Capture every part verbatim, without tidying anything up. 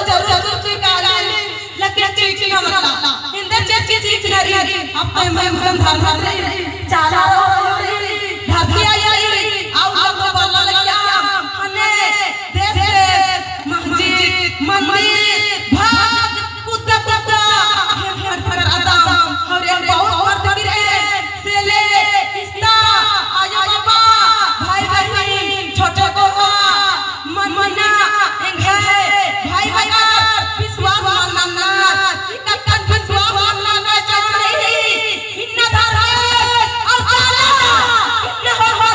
जरूर चीख काली, लेकिन चीख ना मल्ला। हिंदे चीख, चीख ना रई, अब तो मैं मुसलमान धर्म रई, चाला रई, धरती आई, आउ लोग बल्ला लगिया, हने देश, देश, मस्जिद, मंदिर, भाग, कुत्ता, कुत्ता, हेम, हेम, हेम, अदम, और एक बहुत मर्द भी रहे, सेले, इस्ता, आयो बाबा, भाई बहिन, छोटे कोहा, मन्ना, एंग्है, भाई बहिन, विश्वास मन्ना, इकट्ठन विश्वास मन्ना चाही, इन्ना धर्मेस, और चाला, इन्ना हो, हो,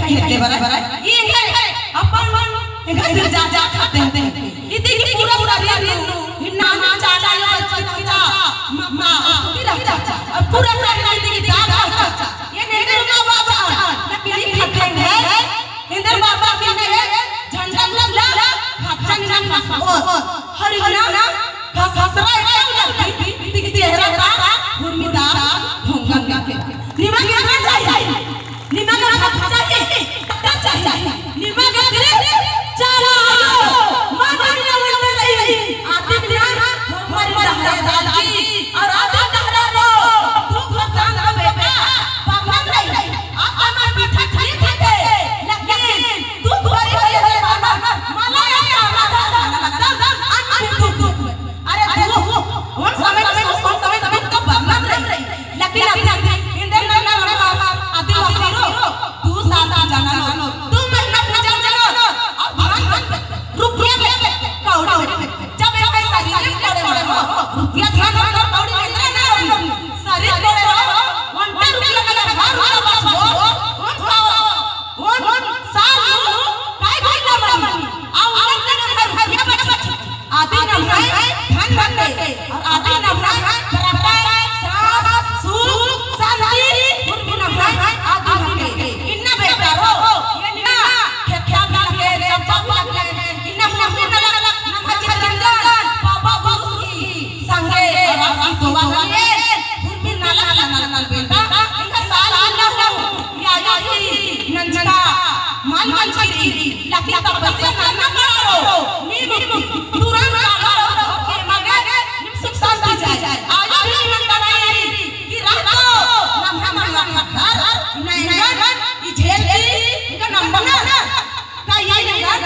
खेते बरई, बरई। ई एंग्है, अपन, एंग्है सिरजा, जा खाते हैं। इदी की पूरा शरीर नू, इन्ना ना चाला यो बच्चा, बच्चा, मा, मा, की रहचा। और पूरा शरीर इदी की दाग रहचा। ये नेंदर बाबा, लेकिन ई खाते हैं। एन्देर बाबा की ने झंडा लगा, खच्चन इन्ना खसो। हर इन्ना खसरा एकदम लगी, इदी की चेहरा ता हुरमी दाग ढोंगा के। निमा के ना चाहिए, निमा के ना चाहिए, ना चाहिए। निमा के सिर्फ चाला आयो, माँ दुनिया में नहीं। आदिन ना हमारी डहरा दादी, और आदिन डहरा रो, तू भगवान का बेटा, भगवान नहीं। आप हमारे पीछे ठीक है, लेकिन दुख भरी भरी है, भगवान, मला या, मला, अरे तू, उन समय, उन समय, उन समय तो बरना रही, लेकिन अभी, अभी, इन्देर ना, ना, ना, आदिवासी रो, तू सात जाना लो, तू महीना पूजा जाना लो, और धान रुपया में, कौड़ी में, जब एक शरीर पड़े हो, रुपया धान और कौड़ी में इतना ना हो, शरीर पड़े हो, उनके रुपया में हर रुपया बचाओ, उन साल, उन साल नू, काई कोई ना मनी, आ उनके घर रुपया बचाओ। आदिन नम्है धन बरके, और आदिन नम्है बरकत, सास, सुख, शांति, उर्मी नम्है आदिन बरके। इन्ना बेटा रो, इन्ना खेत्ता भी लगे, चंपा भी लगे, इन्ना उर्मी नलख, नम्है जिंदन, बाबा बुरुस की संगे, और आसी दुआ लगे, उर्मी नलख, नलख, नलख बेटा, इनका साल आना हो, या, या, ई, नंजका, माल मंजकी, लेकिन तपस्या करना पड़ो। नीम तुरंत आलो और के मगे नीम सुख शांति जाए। आज भी मन बनाई कि रातो नम्है मन लखा घर, नैंगन, ई झेल की, इनका नंबर ना, का ये नंबर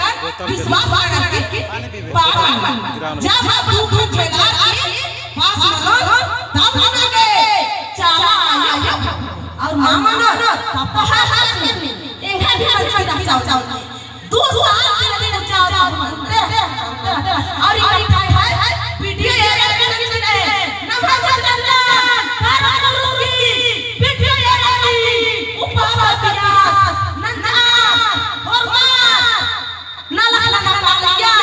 विश्वास करना कि पावन। जब आप दुख झेला की पास मनो, तब नंगे चाला आयो। और माँ मनो, पापा हाथ में, एंगा भी मन चाला चाओ, चाओ। दो साल के लिए जाओ, जाओ, और इकट्ठा है, वीडियो ये करके नहीं है, नम्है झंडन, धर्म गुरु की, वीडियो ये करके, उपास अभ्यास, नंजर, होरमर, नलख नलख पालिया,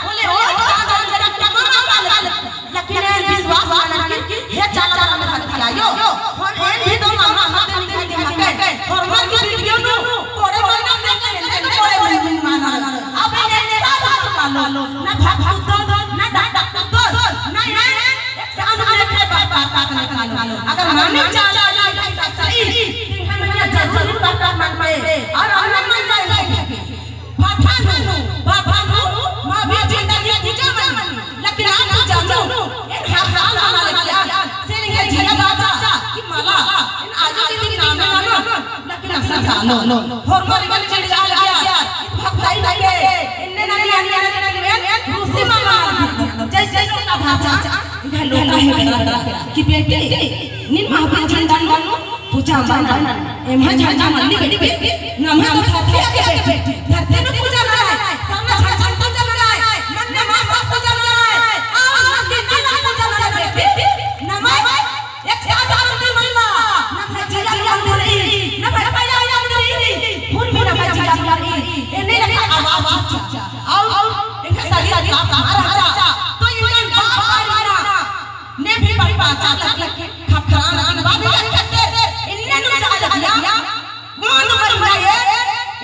बोले, ओ, लेकिन एन विश्वास नना कि हे चाला नम्है धरती आयो। हम एन भी तो मामा, मामा के निकल के मके। होरमर की वीडियो नू कोड़े कोड़े नाम लेके, लेके कोड़े कोड़े नाम लेके। अब एन एक साथ हाथ पालो। ना भाग कुत्तो, ना डाक डाक कुत्तो, ना एन एक साथ लेके बात बात बात निकालो। अगर माने चाला, चाला सच्चाई, तो हम जरूर बात बात मानते। और हम मन जाए। भाठा नू, भाठा नू, माँ भी झंडा की पूजा मनी, लेकिन आप पूजा नू, एन हर साल मना लगिया, से निंग्है जिया बाचा, कि मला, एन आयो के दिन नामे ननोन, लेकिन असन सालो, होरमर इमन झंडा लगिया, इत भक्ताई लगे, इन्ने ननी, इन्ने ननी, इन्ने ननी, रूसी मामा, जैसे लोका भाचा, इधर लोका है, कि बेटी, नीन माँ भी झंडा नू, पूजा मना, एम्है झंडा मल्ली बेटी, नम्है तो धरती आके बेटी, धरती नू पूजा मना, सरना झंडा पूजा मना, मन्ने माँ बाप पूजा मना, आ, आ, कितना ना पूजा मना बेटी, नम्है एक साथ आरती मल्ला, नम्है जिया जिया रई, नम्है पया पया रई, हुरमी नम्है जिया जिया रई, एन्ने लेखा आवाज चिच्चा, और, और, एन्ने शरीर का मारा रहचा, तो इनका बाप आइना, ने भी बाचा लगी, खतरा लगी, बाबी लगी से, इन्ने नू चाला लगिया, मन मरिया ये,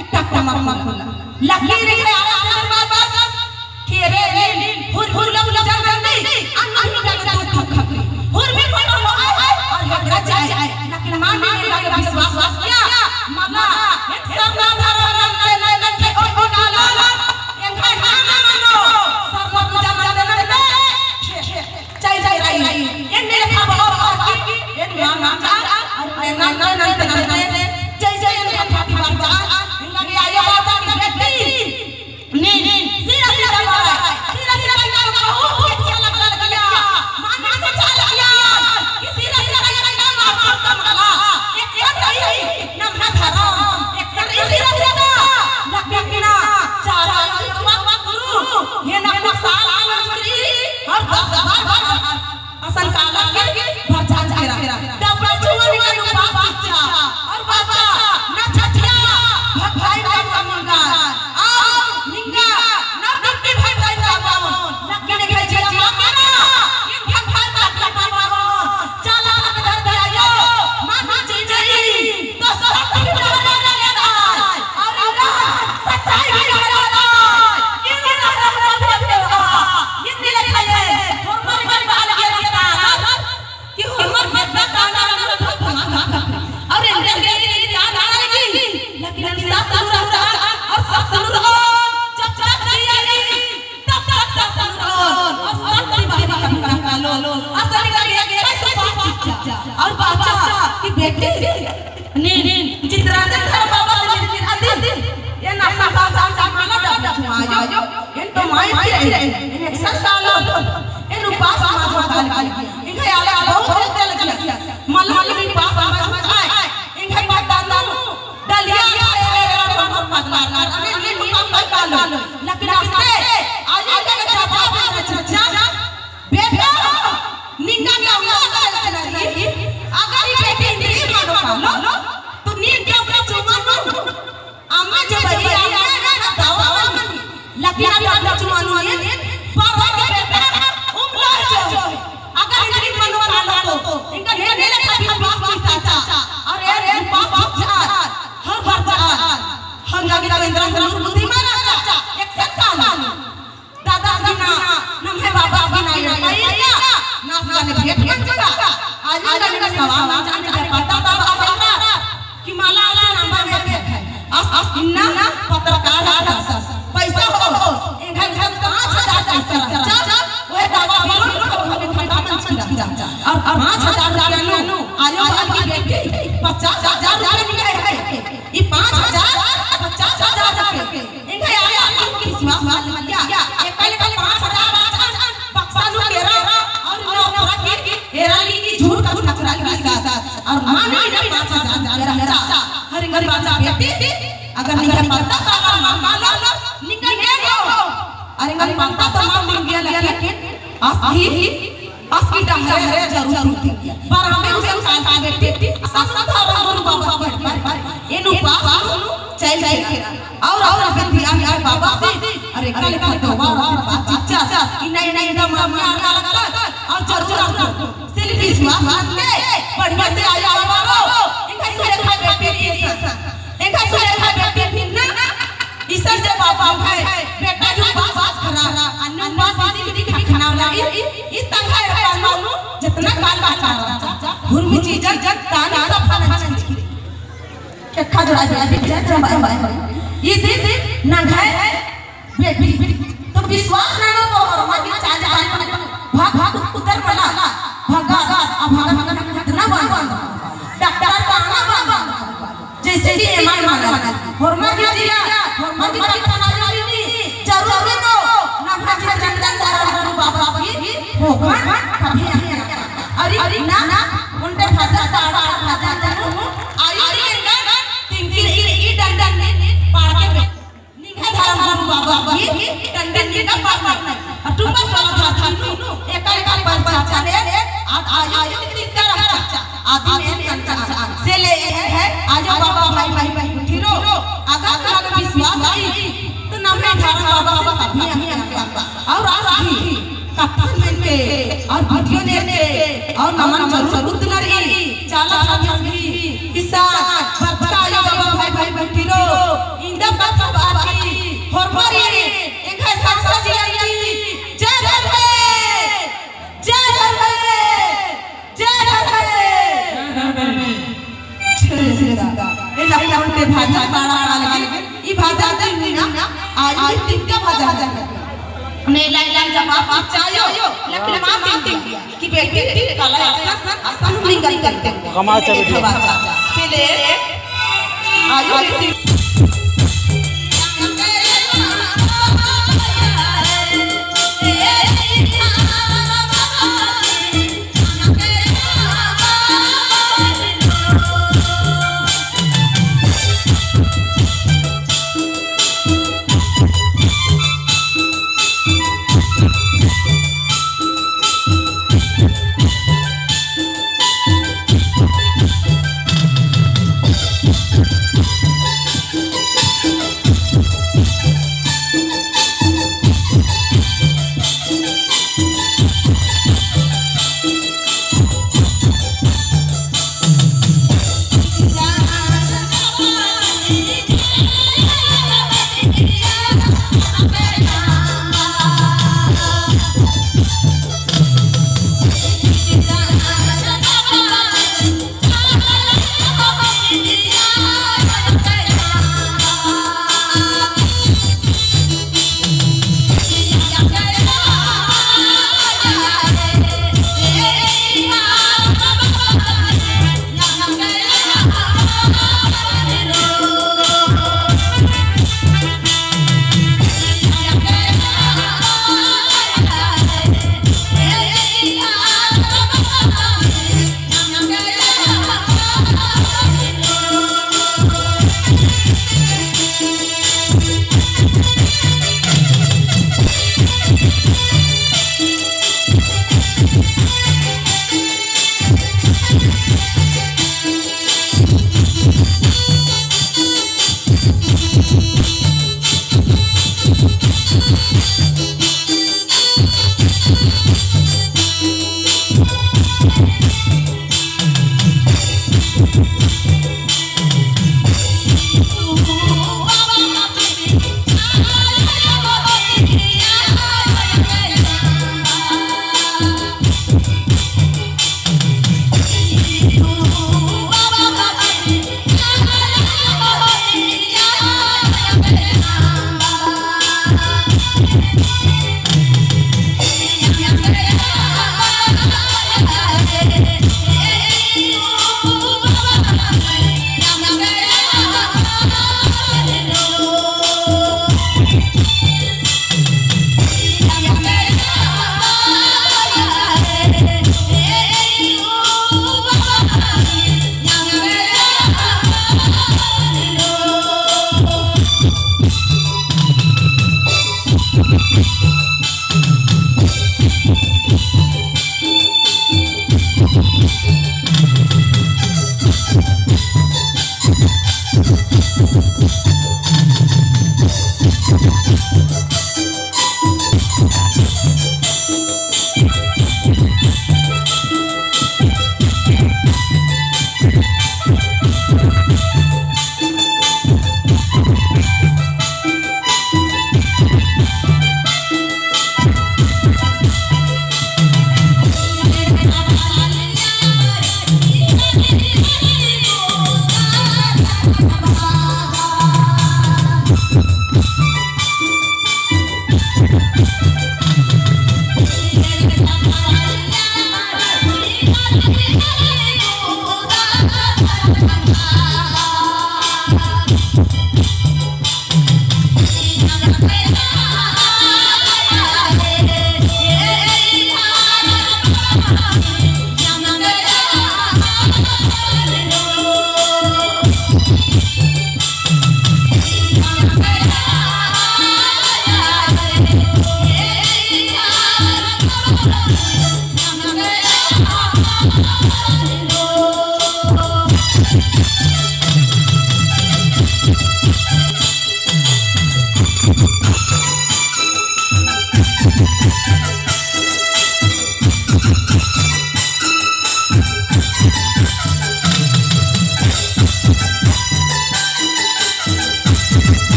इट्टा कमर मकुला। लगी रे आरा दरबार बस, खेरे नीन, हुर हुर लग लग जंगल नहीं, अन्ना ही जंगल दुख खपरी। हुर भी पड़ो हो आए आए, और हगरा जाए आए। लेकिन माँ ने लगे विश्वास किया, मला, एक सरना धर्म रंग ले ले ले के और डाला, एक है ना ना मनो, सरना पूजा मत करते। चाहे, चाहे, चाहे, एन ने लेखा बाबा की, एन नाम नाम जा, और एन नाम नाम नाम नाम नाम, जय जय एन नाम खाती बार जा, एन लगे आयो बाबा की बेटी, नी, नी, सिरा सिरा बाबा, सिरा सिरा बाबा, बहुत ही अच्छा लग लग गया, मान मान से अच्छा लग गया, कि सिरा सिरा बाबा, बाबा, बाबा, एक एक रही, नम्है धरम, एक रही सिरा सिरा, लगे बिना, चाला, बाबा गुरु, ये ना साल आना करी, और दस बार, बार, बार, असन काला के भरचान केरा। डबल चुंगन का नू बात चिच्चा। और बात काली। एंग्है आलस बहुत होते लगिया। मल्ला नीन पास आमर आय। एंग्है पद्दा नू डलिया आय, एरा एरा बंदर पगला। अरे नीन काम कर कालो। लेकिन आस्ते, आयो के जवाब देना चाचा। बेटा, निंगा के अम्मा का चला रही। अगर ई बेटी इंद्री मनो कालो, तो नीन के अपने चुमा नू अम्मा जो बनी, अम्मा ना दवा बनी। लेकिन अभी अपने चुमानो ये, पर हो के बेटा, उम्र जो। अगर इंद्री मनो कालो तो, इनका ने, ने लेखा विश्वास चिता चा। और ए विश्वास चिता, हर बार चा। हर जागे तो इंद्रा हर बुद्धि मारा चा। एक सत्ता दादा गिना, नम्है बाबा गिना, ये पाइया, नास जाने भेंट मंजका। आयो जाने सवाल ना जाने, पद्दा बाबा आवेला, कि मला आला नम्है भेंट है। अस, अस इन्ना पत्रकार है, अस, अस। पैसा हो, एंग्है घर पाँच हजार पैसा रहचा, ओहे बाबा बिलोन को हमें घंटा मंजकी रहचा। और, और पाँच हजार रुपया नू, आयो बाल की बेटी, पचास हजार रुपया निकाय है। ई पाँच हजार, पचास हजार रुपया। एंग्है आयो की विश्वास मल किया। एका लेका पाँच हजार बक्सा नू केरा और नौकरा की एरा ली की झूठ का नखरा की साथ। और माने इन्ना पाँच हजार रुपया रहचा। हर एंग्है बाचा बेटी, अगर निंग्है पद्दा ताला मल कालो, निंग्है ने गो। और एंग्है पद्दा तो मल मिल गया, लेकिन आस ही आस की डहरे जरूर टूटी। पर हमें उसे काल की बेटी, असन धर्म गुरु बाबा की बेटी। एनु पास नू चल जाए। और, और अपन ध्यान कर बाबा से, अरे कल का तो बाबा से बात चिच्चा, कि नहीं, नहीं, दम हम यार ना लगता, और जरूर आपको सिर्फ विश्वास रख के, बढ़िया से आयो बाबा, एंग्है सुलेखा बेटी के साथ। एंग्है सुलेखा बेटी फिर ना, ईसर जे बाबा है, बेटा जो बास बास खरा, अन्नु बास इदी इदी खाना बनाई, ई तंग्है एड़पा नू, जितना काल बाचा, हुरमी चीजन, तान सब खाना चीज। केखा जोड़ा बेटी, जय जय बाबा। ई दिन नंग्है बेटी, तो विश्वास ना हो तो होरमा की चाल चाल भाग भाग उतर पड़ा, भागा, अब भागा, भागा, इतना बार, डॉक्टर का आना बार, जैसे कि एमा माना, होरमा की जिया, होरमा की तन तन आयो नी, जरूर में तो, नम्है जिया चंदन धर्म गुरु बाबा की, होखन, कभी नहीं। अरे, ना, ना, उनके भजन, ताड़ा, भजन, आयो नी, तिंकी, ई डंडन ने, पाड़ के बे-, निंग्है धर्म गुरु बाबा की डंडन निंगा पार नहीं। और टुम्बा टोला धरती नू एका एका पर चर्चा ले, आद आयो की तिंका रहचा। आदि में चर्चा से ले है, आयो बाबा भाई भाई भाई उठिरो, अगर तुम्हारे विश्वास आई, तो नम्है धर्म बाबा कभी हम और आज भी कत्थन मेनके और वीडियो मेनके और नमन जरूर उतनरी चाला छात्र भी किसान बच्चा आयो बाबा भाई भाई बंटिरो इंदम कत्था बाकी होरमारी एंग्है सांसद जी आई जय धर्मे जय धर्मे जय धर्मे। जय श्री राम। ए लखनऊ के भाजन पाड़ा पाड़ा लगे। ई भाजन दिन ना, आज भी तिंका भाजन लगे। ने लाई लाई जवाब चायो, लेकिन माँ तिंका कि बेटी काला असन, असन निंगल करते। कमा चले। देखा बात। चले, आयो बेटी।